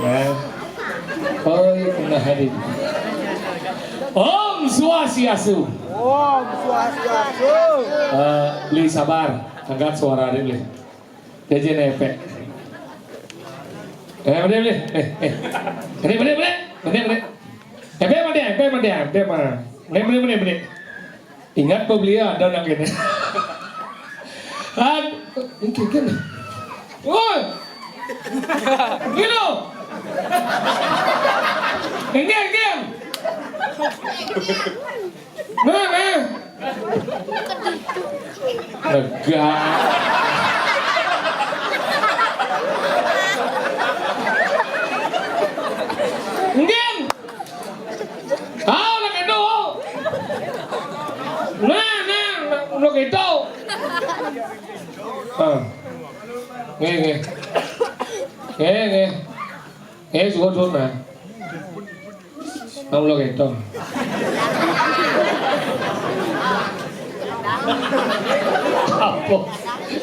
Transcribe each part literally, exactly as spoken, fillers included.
Nah. Oh, iya, pernah hadir. Om Swastiastu. Om Swastiastu. Eh, beli sabar, angkat suara deh, beli. Jajan efek. Eh, beli, beli. Eh, eh. Beli, beli, beli. Beli, beli. Eh, beli, beli, beli, beli, beli, beli. Beli, beli, beli, beli. Ingat, beli ada nang ini. Ad, ini gini. Woi. Gitu. Enggak, enggak. Nah, nah. Lega. Enggak. Ah, udah gitu. Nah, nah, nah, udah gitu. Ah. Nggih, nggih. Nggih, nggih. Nggih, suwun, suwun, Mas. Nah, udah gitu. Apa?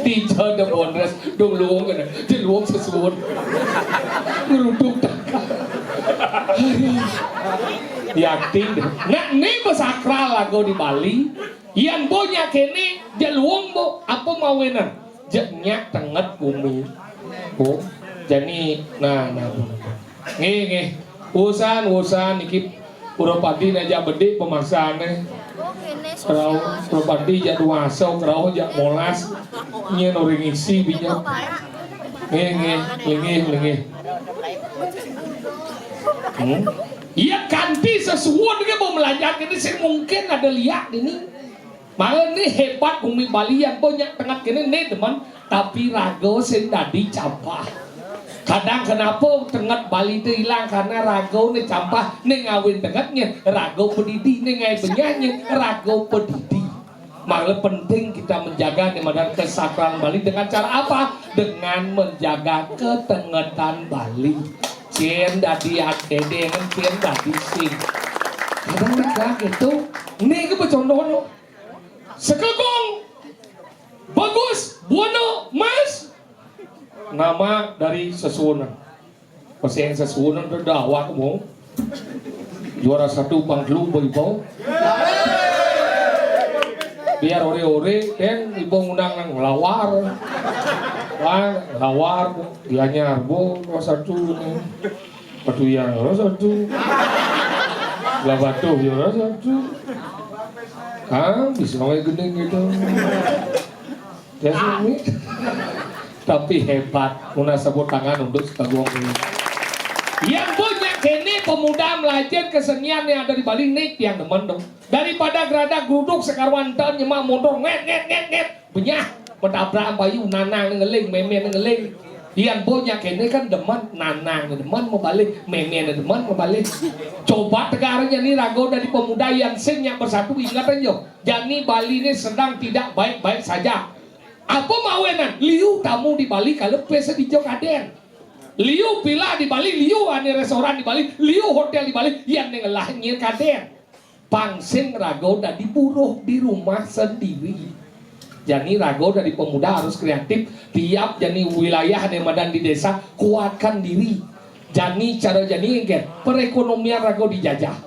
Dija de Bondres, dong luwung kene. Di luwung sesuwun. Ngeruduk. Aduh. Yakin deh. Nah, ini sakral lagu di Bali. Yan bo nyak kene, jek luwung bo, apa mawinan? Jek nyak tenget gumi. Oh, jani, nah, nah, nah. Nggih, nggih. Usan, usan, iki Pura Padi aja bedik pemaksane. Kerau, Pura Padi jak duasa, kerau jak molas. Nyen ora ngisi binya. Nggih, nggih, linggih, linggih. Hmm? Iya, kanti sesuwun ke mau melajah kene sing mungkin ada liak ini. Malah ini hebat bumi Bali yang banyak tengah kene ne demen, tapi raga sing dadi campah. Kadang kenapa tenget Bali tu hilang karena raga ne campah, ne ngawin tengetnya raga pedidi, ne ngai benyahnya raga pedidi. Malah penting kita menjaga ne madan kesakralan Bali dengan cara apa? Dengan menjaga ketengetan Bali. Cien dadi adedeng, cien dadi sing. Kadang nak gitu. Ni ke bercontoh no. Sekegong. Bagus. Buana. Mas. Nama dari sesuunan. Pas yang sesuunan udah dawak mau. Juara satu pangklu beribu. Biar ore-ore, dan ibu ngundang nang lawar. Wah, lawar, dianyar, bu, juara satu. Batu yang juara satu. Lah batu juara satu. Ah, bisa main gending gitu. Ya, sih, Mi. Tapi hebat, guna sebut tangan untuk Sekaguang ini. Yang punya kene pemuda melajar kesenian yang ada di Bali, nih yang demen dong. Daripada gerada geruduk sekarwan ten nyemak motor nget nget nget nget. Benyah, menabrak bayu, nanang ngeling, memen ngeling. Yang punya kene kan demen, nanang demen mebalik, memen demen mebalik. Coba tegarnya nih rago dari pemuda yang sing yang bersatu, ingat aja. Jani Bali ini sedang tidak baik-baik saja. Apa mawenan? Liu tamu di Bali kalau pesa di Jok aden. Liu pila di Bali, liu ane restoran di Bali, liu hotel di Bali, yang ngelah nyir kaden. Pang sing rago dadi buruh di rumah sendiri. Jani rago dari pemuda harus kreatif. Tiap jani wilayah ane madan di desa, kuatkan diri. Jani cara jani engket, perekonomian rago dijajah.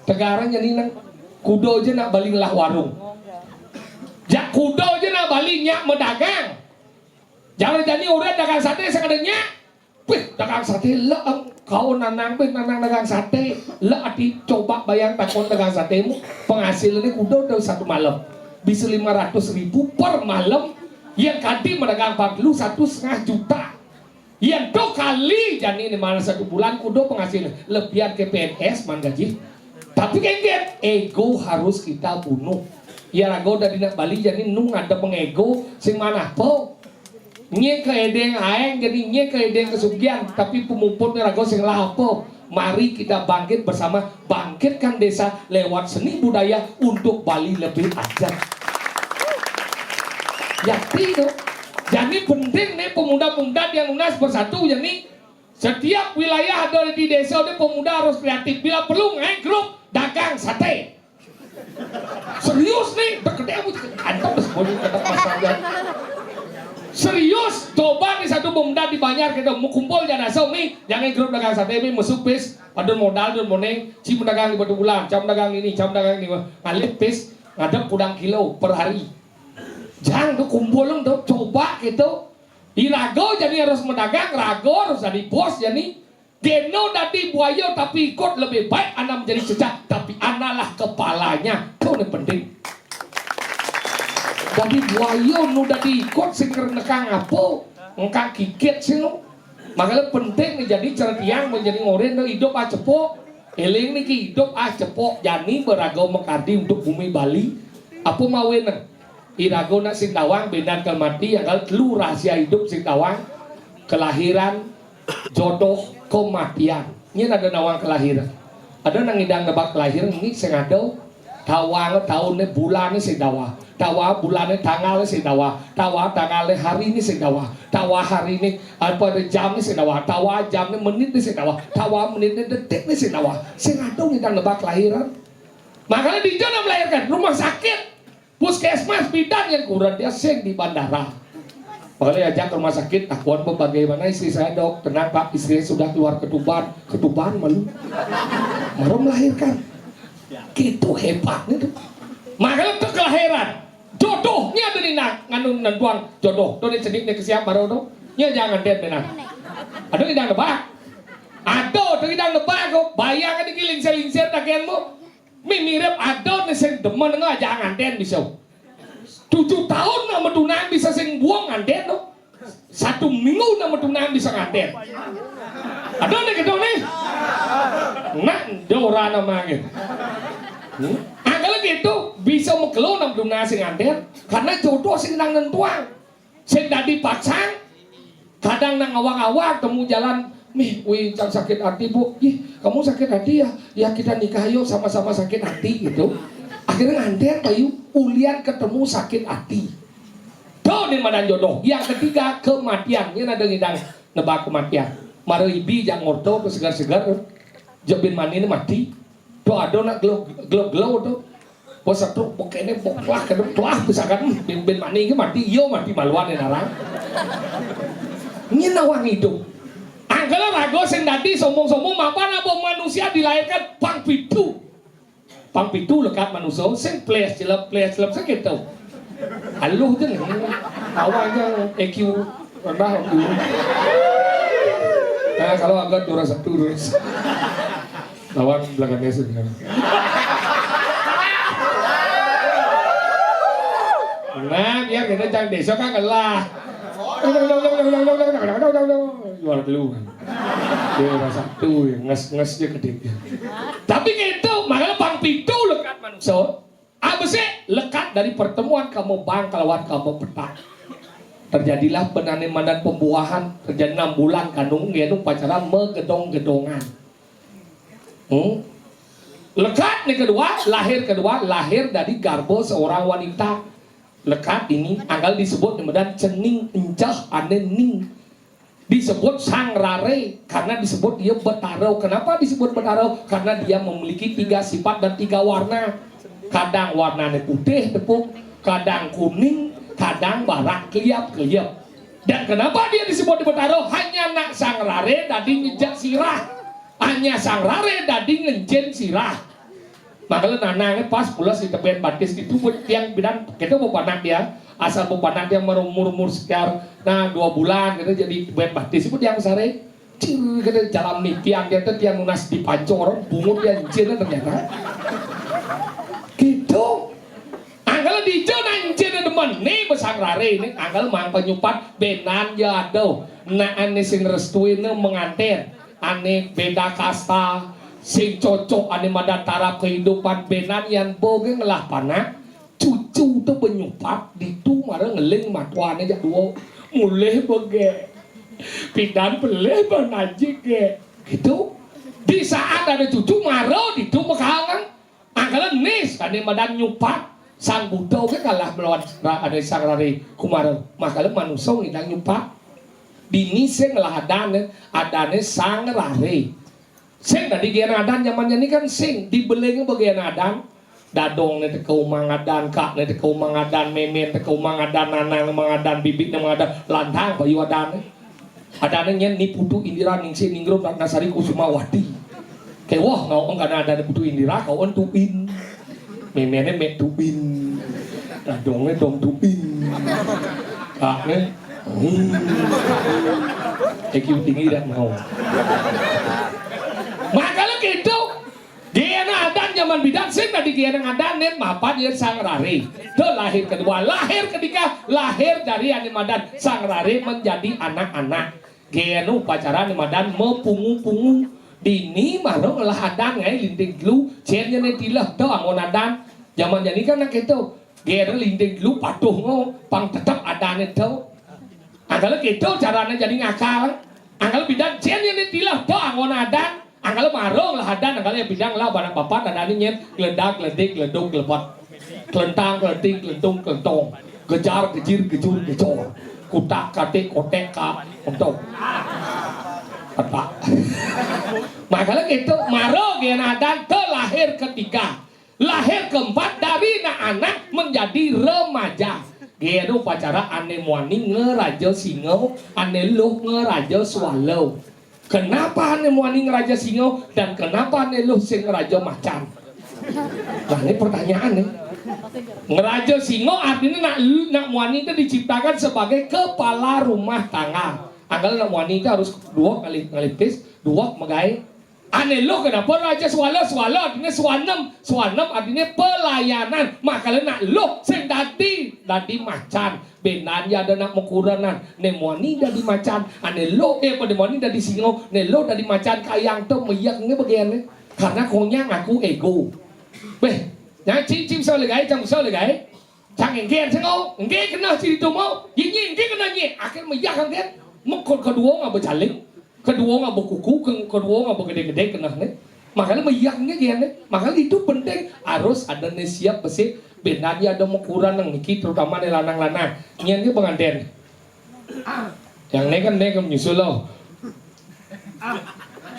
Tegaran jani nang kudo aja nak bali ngelah warung. Jak kudo aja nak bali nyak medagang. Jangan jani orang dagang sate sekadanya. Pih, dagang sate le, em, kau nanang pih, nanang dagang sate. Le ati coba bayang takon dagang satemu. Penghasilannya kudo tuh satu malam. Bisa lima ratus ribu per malam. Yang kadi medagang empat puluh, satu setengah juta. Yang tuh kali jani ini malah satu bulan kudo penghasilan lebihan ke P N S man gaji. Tapi kengket, ego harus kita bunuh. Ya rago dari nak bali jani nung ada pengego sing mana po. Nye keedeng aeng, jadi nye keedeng kesugihan, tapi pemuputnya rago sing lapo. Mari kita bangkit bersama, bangkitkan desa lewat seni budaya untuk Bali lebih ajat. Yakti itu. Jadi penting nih pemuda-pemuda yang lunas bersatu, jadi setiap wilayah ada di desa ada pemuda harus kreatif. Bila perlu ngai grup dagang sate. Serius nih, dekednya aku antam terus boleh kata pasarnya. Serius, coba nih satu pemuda di Banjar kita mau kumpul jana so nih, jangan grup dagang sate nih masuk pis, pada modal dan moneng, si pedagang di Batu Bulan, cam dagang ini, cam dagang ini, ngalit pis, ngadep kudang kilo per hari. Jangan tuh kumpul dong, coba gitu. Irago jadi harus medagang, rago harus jadi bos jadi. Geno dadi buayo tapi ikut lebih baik ana menjadi cecak tapi analah kepalanya. Itu yang penting. Dadi buayo nu dadi ikut sing ngrenekang apa? Engkak kikit sing nu. Makanya penting nih jadi ceretiang menjadi ngoren tuh hidup ah cepok. Eling niki hidup ah cepok jani berago mekadi untuk bumi Bali. Apa mawin? Irago nak sing tawang bendan kal mati yang kal telu rahasia hidup sing tawang. Kelahiran, jodoh, kematian. Nyen ada nawang kelahiran. Ada nang ngidang nebak kelahiran ini sing ada. Tawang taun ne bulan ne sing dawa. Tawa bulan ne tanggal ne sing dawa. Tawa tanggal ne hari ne sing dawa. Tawa hari ne apa ada jam ne sing dawa. Tawa jam ne menit ne sing dawa. Tawa menit ne detik ne sing dawa. Sing ada ngidang nebak kelahiran. Makanya di jana melahirkan rumah sakit. Puskesmas bidan yang kurang dia sing di bandara. Makanya ajak ke rumah sakit, takuan bagaimana istri saya dok? Tenang pak, istri saya sudah keluar ketuban. Ketuban malu. Baru melahirkan. Gitu hebatnya tuh. Makanya tuh kelahiran. Jodohnya ada di nak nganu nentuang jodoh. Tuh di cedik nih kesiap baru tuh. Ya jangan deh benar. Ada tidak nebak? Ada tuh tidak nebak kok. Bayangkan ini lingsir-lingsir tagihanmu. Mi mirip ada nih sing demen nggak jangan den bisa. Tujuh tahun nama tunangan bisa sing buang nganten no. Satu minggu nama tunangan bisa nganten. Ada nih gitu nih. Nak dora nama gitu. Hmm? Ah, kalau gitu bisa mekelo nama tunangan sing nganten karena jodoh sing nang nentuang. Sing dadi paksang, kadang nang awak-awak temu jalan, mih, wih, cang sakit hati bu, ih, kamu sakit hati ya, ya kita nikah yuk sama-sama sakit hati gitu. Akhirnya nganten payu, ulian ketemu sakit hati. Tuh di mana jodoh. Yang ketiga kematian, ini ada ngidang nebak kematian. Mara ibi jang ngorto ke segar-segar, jebin mani ini mati. Tuh ada nak gelo gelo gelo tuh. Bos satu pokoknya boklah kena pelah misalkan bin bin mani ini mati, iyo mati maluan yang narang. Nyén awang idup. Angkala raga sing dadi sombong-sombong mapan apa manusia dilahirkan pang pitu. Pang pitu lekad manusa sing ples jelep ples jelep sing kéto. Aluh jeng. Awang jeng E Q rendah aku. Nah, kalau angkat dua satu terus. Lawan belakangnya sih. Nah, biar kita cang desa kan ngelah. Jual dulu. Dia rasa tuh ya, nges-nges dia gede. Tapi gitu, makanya pang pitu lekad manusia. Apa sih lekad dari pertemuan kamu bang kalawan kamu petak? Terjadilah benane madan pembuahan, terjadi enam bulan kandung ngenu pacaran megedong-gedongan. Hmm? Lekad nih kedua, lahir kedua, lahir dari garbo seorang wanita. Lekad ini anggal disebut madan cening enceh ane ning. Disebut sang rare karena disebut dia betara. Kenapa disebut betara? Karena dia memiliki tiga sifat dan tiga warna. Kadang warnanya putih tepuk, kadang kuning, kadang barak keliap-keliap. Dan kenapa dia disebut betara? Hanya nak sang rare dadi ngejak sirah. Hanya sang rare dadi ngencen sirah. Makanya nanangnya pas pulas di tepian batis itu buat tiang bidan kita mau panak dia asal mau panak dia merumur umur sekitar nah dua bulan gitu jadi tepian batis itu tiang sare cing kita jalan nih tiang dia tuh tiang lunas dipancor bungut dia encen ternyata gitu. Angkal di jo na encen demen nih besang rare ini angkal mang penyupat benan ya aduh na ane sing restuin menganten ane beda kasta sing cocok ane madan taraf kehidupan benan yan boge ngelah panak cucu tu benyupat ditu mara ngeling matuane jak duo mulih bege pidan pelih benaji ge gitu. Di saat ada cucu mara ditu mekahangan angkala nis ane madan nyupat sang buta oge kalah melawan ra- ane sang rare kumara makala manusa ngidang nyupat. Dini sing ngelah adane adane sang rare. Sing dadi gen adan zaman jani kan sing dibelenge bagian adan. Dadong ne teka umang adan, kak ne teka umang adan, memen teka umang adan, nanang ne mangadan, bibik ne mangadan, lantang payu adan ne. Adan ne nyen ni Putu Indira Ningsih Ningrum Ratnasari Kusumawati. Kewah ngau engkana adan ne Putu Indira kau en tuin. Memen ne mek tuin. Dadong ne dong tuin. Kak ne. Hmm. E Q tinggi dah mau. Makanya gitu. Gena adan zaman bidan sing dadi gena adan nen mapan yen sang rare. Itu lahir kedua, lahir ketiga, lahir dari ane madan sang rare menjadi anak-anak. Gena upacara ane madan mepungu-pungu. Dini maro ngelah adan ngai linting telu, jen jene tilah to angon adan. Zaman jani kan nak itu. Gena linting telu patuh ngo, pang tetep adane to. Angkala gitu carane jadi ngakal. Angkala bidan jen jene tilah to angon adan. Angkala marung lah adan, angkala yang bidang lah banak papan adane nyen geledak geledik geleduk gelepet. Kelentang kelenting kelentung kelentong. Gejar gejir gejur gejor. Kutak katik kotek ka kontong. Petak. Makanya gitu, maro gen adan ke lahir ketiga. Lahir keempat dari nak anak menjadi remaja. Genu pacara ane muani ngeraja singo, ane luh ngeraja swallow. Kenapa ane muani ngeraja singo dan kenapa ane luh sing ngeraja macan? Nah, ini pertanyaan nih. Ngeraja singo artinya nak nak muani itu diciptakan sebagai kepala rumah tangga. Angkal nak muani itu harus dua kali ngalipis, dua megai Ane luh kenapa raja swallow? Swallow artinya swanem, swanem artinya pelayanan. Makanya nak luh sing dadi, dadi macan. Benan ya ada nak mekuranan. Ne muani dadi macan. Ane luh eh pada muani dadi singo. Ne luh dadi macan kayang tu meyak nge bagian ne. Karena konyang aku ego. Beh, yang cim cim sao legai, cang sao legai. Cang engke sing au, engke kena ciri tu mau, ye nye engke kena nye, akhir meyak engke, mekot kedua ngapa jaling, kedua ngapa kuku, ke- kedua ngapa gede-gede kena ne. Makanya meyak engke kian ne. Makanya itu penting, harus ada ne siap besi, benar ya ada ukuran yang niki terutama ne lanang-lanang. Nyen ke pengantin. Yang ne kan ne kan nyusul lo.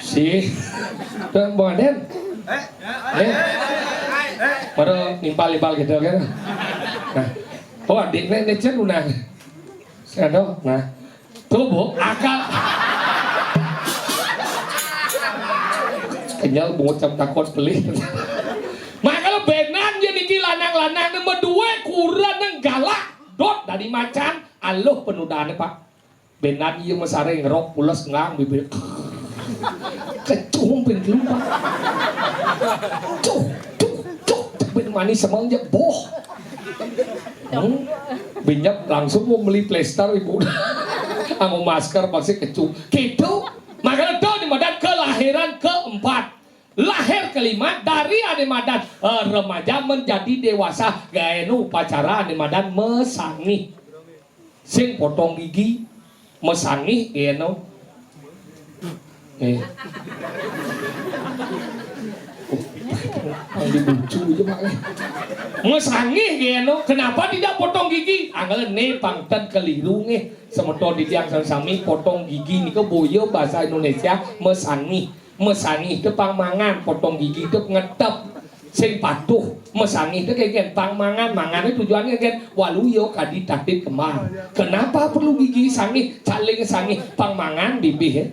Si. Tuh, Bang Aden. Ne. Baru nimpal-nimpal gitu kan. Nah. Oh, adik ne ne cen unang. Sekarang nah. Tuh, Bu, akal. Kenyal bocah takon pelih. Makanya benan ya niki lanang-lanang nih, medue kurenan galak dot dadi macan, aluh penudane, Pak. Benan iya mesare ngerok pules ngang bibir. Kecuh ping telu, Pak. Cuh, cuh, cuh, ben manis semeng je boh. Hmm. Binyep langsung mau beli plester, Ibu. Anu masker pasti kecuh. Gitu. Makanya tuh di madan kelahiran keempat. Lahir kelima dari ane madan, eh, remaja menjadi dewasa, gaenu upacara ane madan mesangih. Sing potong gigi, mesangih gaenu. Eh. Yang dibucu aja, Pak. Mesangih gaenu. Kenapa tidak potong gigi? Angel ne pangten keliru nggih. Semeton di tiang sami, potong gigi nika boya bahasa Indonesia mesangih. Mesangih te pang mangan, potong gigi te ngetep. Sing patuh, mesangih te kengken pang mangan, mangane tujuannya kan waluya kadi tatit kembar. Kenapa perlu gigi sangih, caling sangih, pang mangan bibih, eh?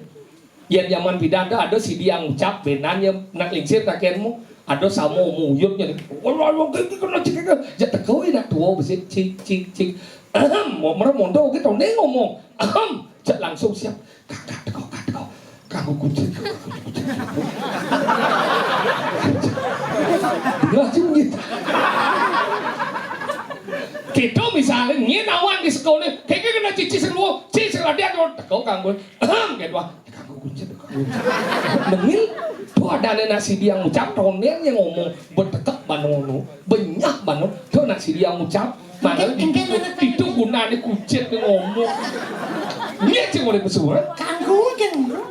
Yen jaman pidan te ada sidi yang ngucap, benan ya nak lingsir kakenmu, ada samo muyutnya. Wah, wah, wah, gigi kena cekek. Ja teko nak tua besi, cik, cik, cik. Ahem, mau merem mondo kita ne ngomong. Ahem, cek langsung siap. Kagak teko, kagak teko. Kanggo kucing, kanggo kucing. Lah, sing gitu. Kita misalnya nyen awan di sekolah, keke kena cici seluruh, cici sing latihan, teko kanggo. Ahem, gitu, wah. Kanggo kuncen, kanggo kuncen. Nengil, tuh ada anak sidi yang ngucap, tonden yang ngomong, betekek banono, benyah banono, tuh anak sidi yang ngucap, mana itu, itu gunane kuncen yang ngomong. Ini aja mulai pesuara. Kanggo kuncen.